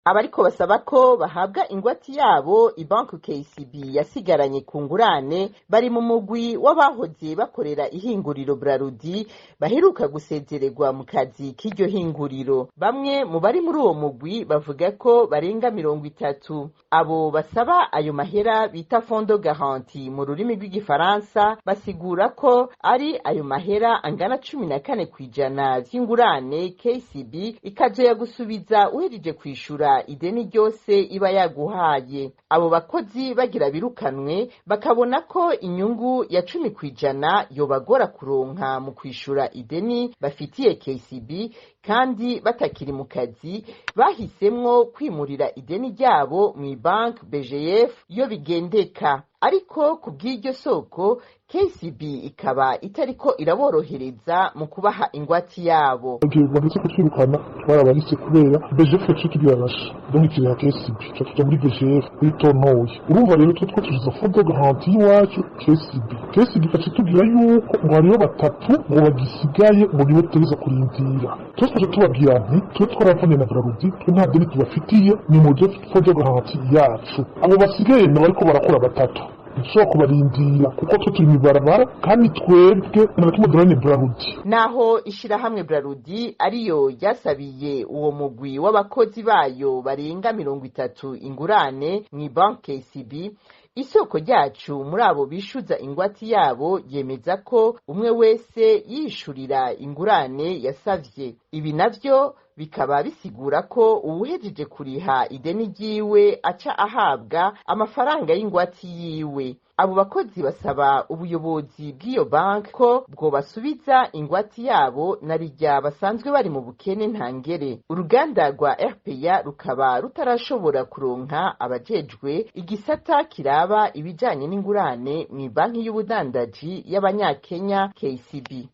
Abariko basaba ko bahabwa ingwati yabo ibanki KCB yasigaranye ku ngurane bari mu mugwi w'abahoze bakorera ihinguriro Brarudi baheruka gusezererwa mu kazi k'iryo hinguriro. Bamwe mu bari muri uwo mugwi bavuga ko barenga 30. Abo basaba ayo mahera bita fonds de garantie mu rurimi rw'igifaransa basigura ko ari ayo mahera angana 14% vy'ingurane KCB ikazoya gusubiza uhejeje kwishura ideni ryose iba yaguhaye. Abo bakozi bagira birukanwe bakabona ko inyungu ya 10% yobagora kuronka mu kwishura ideni bafitiye KCB kandi batakiri mu kazi, bahisemwo kwimurira ideni ryabo mw'ibanki BGF iyo bigendeka. Ariko ku bw'iryo soko, KCB ikaba itariko iraborohereza mu kubaha ingwati yabo. Igihe bamaze kutwirukana twarabarise kubera BGF yaciye itubirarasha, donc ikiriha KCB, tuca tuja muri BGF kuri tontoye. Urumva rero twe twatujiza fonds de garantie y'iwacu KCB. KCB ikaca itubwira yuko ngo hariho batatu ngo bagisigaye, ngo nibo tutegereza kurindira. Twe twaca tubabwira nti twe twaravanye na Brarudi, twe nta deni tubafitiye, ni mu fonds de garantie yacu. Abo basigaye nabo bariko barakora batatu, ntushobora kubarindira kuko twe turi mw'ibarabara kandi twebwe na kimwe duhanye Brarudi. Naho ishirahamwe Brarudi ariyo ryasabiye uwo mugwi w'abakozi bayo barenga 30 ingurane mw'ibanki KCB, isoko ryacu muri abo bishuza ingwati yabo yemeza ko umwe wese yishurira ingurane yasavye. Ibi navyo bikaba bisigura ko uwuhejeje kuriha ideni ryiwe aca ahabwa amafaranga y'ingwati yiwe. Abo bakozi basaba ubuyobozi bw'iyo banki ko bwobasubiza ingwati yabo na rirya basanzwe bari mu bukene ntangere. Uruganda rwa RPA rukaba rutarashobora kuronka abajejwe igisata kiraba ibijanye n'ingurane mw'ibanki y'ubudandaji y'abanyakenya KCB.